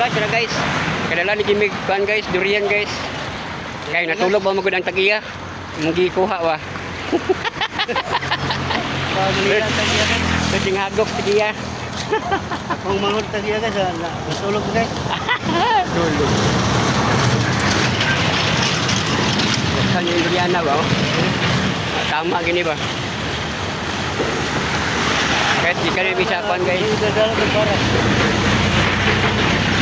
Guys, tara guys. Kadala ni Jimmy kuan guys, durian guys. Kay natulog ba magud ang tagiya? Imong gikuha ba? Pamilya tagiya guys. Ding hagok tagiya. Akong manghod tagiya guys. Natulog ko, guys. Tulog. Saan yung durian na ba? Oh? Ah, tama gini ba? Kahit di ka rin bisa kuan guys. Hindi dadala ko para.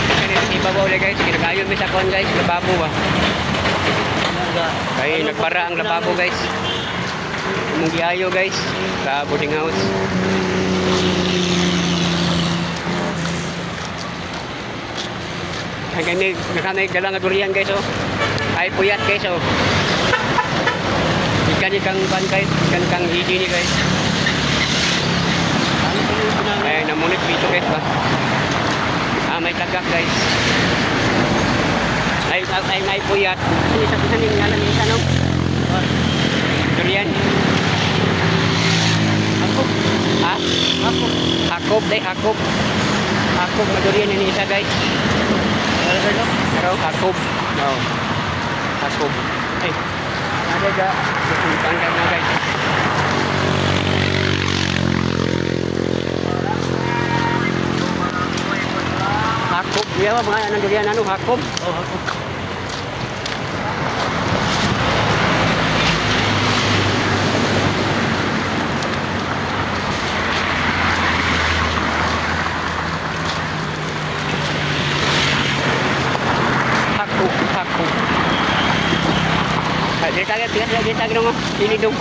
Kaya ibabaw ulit guys, kinagayon mi sa kuan guys, lababo ba? Kay nagpara ang lababo guys. Imong giayo guys sa boarding house. Ay kami nakanay dala nga durian guys oh. Ay puyat guys oh. Ikan ikang kuan guys, ikan kang hiji ni guys. Ano pa yung pinangan? Ay namunit dito guys ba. Ah, may tagak guys. Ay ay ay, may puyat. Isa isa ning ngalan isa no. Ah, Durian. Hakop. Ha? Hakop. Hakob day, Hakob. Hakob nga durian ini isa guys. Para sa Pero Hakob. No. Hakob. Ay. Ada ga kumpang ka na guys. Hakob, iya ba mga anong durian ano Hakob? Oh, hakop. Hakob, Hakob. Ay, dito tayo, tigas lagi tayo mo. Tilid dong.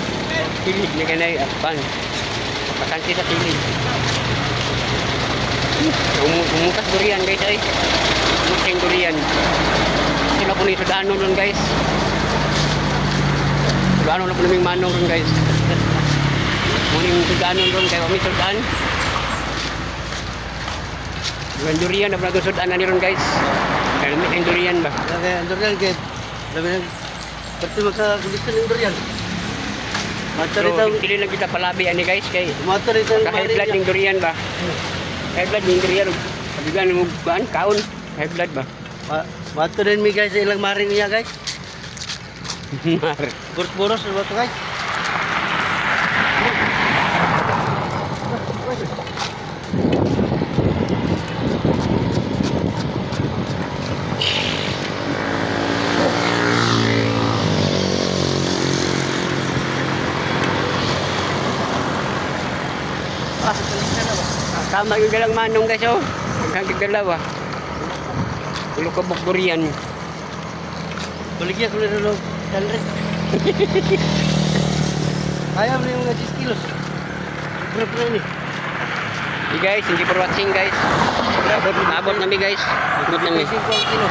Tilid ni kanay pan. Bakante sa tilid. Umutas durian guys ay. Umutas yung durian. Sila po ni sudano nun guys. Sudano na po naming manong ron guys. Muning sudano ron kay kami sudan. Yung durian na po sudan na ni ron guys. Kaya yung durian ba? Kaya ang durian kay labi na pati magka-kondisyon ng durian. Mata So, rin ang dili lang kita palabi ani guys kay mata rin ang ka high blood ning durian ba? High blood ning durian. Kabigan mo kuan kaon high blood ba? Mata rin mi guys sa ilang maring niya guys. Mar. Boros-boros ba to guys? Ah, na ba? Tama yung dalang manong guys oh. Hanggang dalawa. Ulo ka buk durian. Baligya ko na rin tanre. Ayaw na yung mga 10 kilos. Sobra pa na ini. Hey guys, thank you for watching guys. Abot, abot nami guys. Abot nami. 5 ang kilo.